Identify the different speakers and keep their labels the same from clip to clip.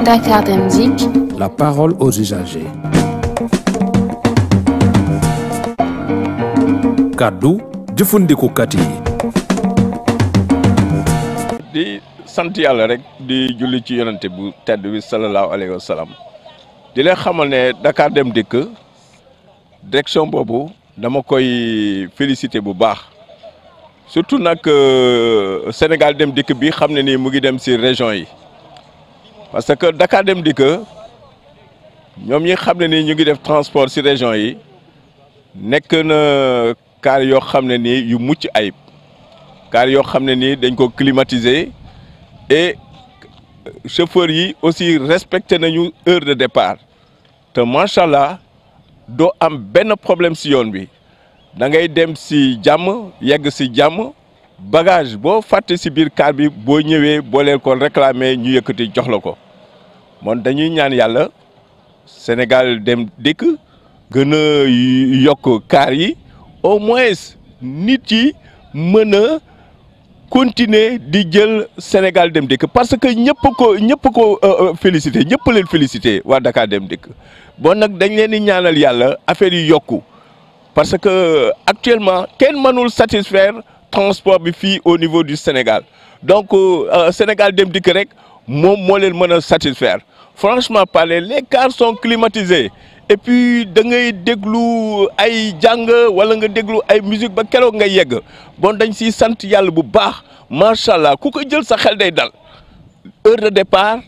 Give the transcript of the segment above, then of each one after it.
Speaker 1: Dakar Dem Dikk.
Speaker 2: La parole aux usagers. Kaddu jëfandikukat yi.
Speaker 3: di sant yàlla rek di julli ci yonante bu tedd bi sallallahu alayhi wa sallam di leen xamal ne Dakar Dem Dikk direction boobu dama koy féliciter bu baax surtout nag Sénégal Dem Dikk bi xam ne nii mu ngi dem ci région yi parce que Dakar Dem Dikk ñoom ñi xam ne nii ñu ngi def transport ci région yi nekk na car yoo xam ne nii yu mucc ayib car yoo xam ne nii dañ ko climatiser et chauffeurs yi aussi respecté nañu heure de départ te macha allah doo am benn problème ci yoon bi da ngay dem ci jàmm yegg ci jàmm bagage boo fàtte ci biir car bi boo ñëwee boo leen ko réclamer ñu yëkkati jox la ko moom dañuy ñaan yàlla Sénégal Dem Dikk gën a yokk car yi au moins nit yi mën a continuer di jël Sénégal Dem Dikk parce que ñëpp ko félicité ñëpp leen félicité waa Dakar Dem Dikk bon nag dañ leen di ñaanal yàlla affaire yi yokku parce que actuellement kenn mënul satisfaire transport bi fii au niveau du Sénégal donc Sénégal Dem Dikk rek moom moo leen mën a satisfaire franchement parler les cars sont climatisés et puis da ngay déglu ay jàng wala nga déglu ay musique ba keroog nga yegg bon dañ siy sant yàlla bu baax macha allah ku ko jël sa xel day dal heure de départ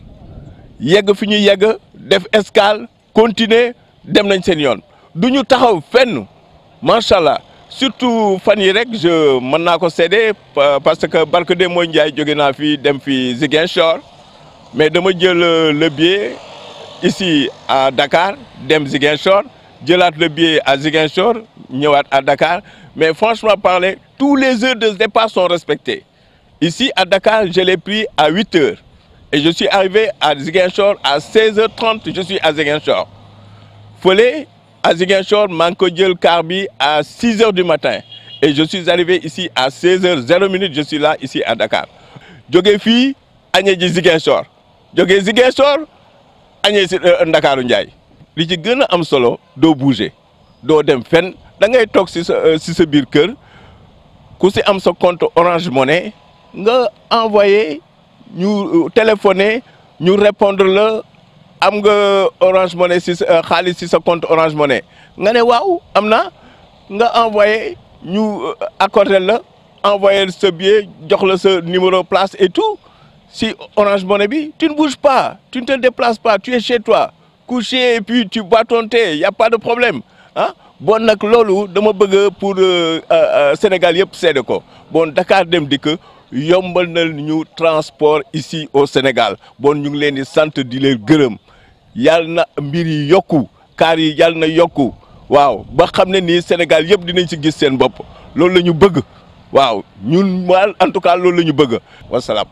Speaker 3: yegg fi ñuy yegg def escale continuer dem nañ seen yoon du ñu taxaw fenn macha allah surtout fan yi rek mën naa ko séddee parce que barke de mooy Ndiaye jóge naa fi dem fi Ziguinchor mais dama jël le billet ici à Dakar dem Ziguinchor jëlaat le billet à Ziguinchor ñëwaat à Dakar mais franchement parler tous les heures de départ sont respectées ici à Dakar je l'ai pris à 8 heures et je suis arrivé à Ziguinchor à 16h30 je suis à Ziguinchor fële à Ziguinchor maa ngi ko jël car bi à 6 heures du matin et je suis arrivé ici à 16h00 je suis là ici à Dakar jóge fii añee ji Ziguinchor jóge Ziguinchor añee si Ndakaaru Njaay li ci gën a am solo doo bouger doo dem fenn da ngay toog si sa biir kër ku si am sa compte Orange Money nga envoyé ñu téléphoné ñu répondre la am nga Orange Money si sa xaalis si sa compte Orange Money nga ne waaw am na nga envoyé ñu accordé la envoyé sa billet jox la sa numéro place et tout si Orange Money bi tu ne bouges pas tu ne te déplaces pas tu es chez toi couché et puis tu bois ton thé y a pas de problème ah bon nag loolu dama bëgg pour Sénégal yëpp seede ko bon Dakar Dem Dikk yombal na ñu transport ici au Sénégal bon ñu ngi leen di sant di leen gërëm yàlla na mbir yi yokku car yi yàlla na yokku waaw ba xam ne nii Sénégal yëpp dinañ ci gis seen bopp loolu la ñu bëgg waaw ñun en tout cas loolu la ñu bëgg wasalaam.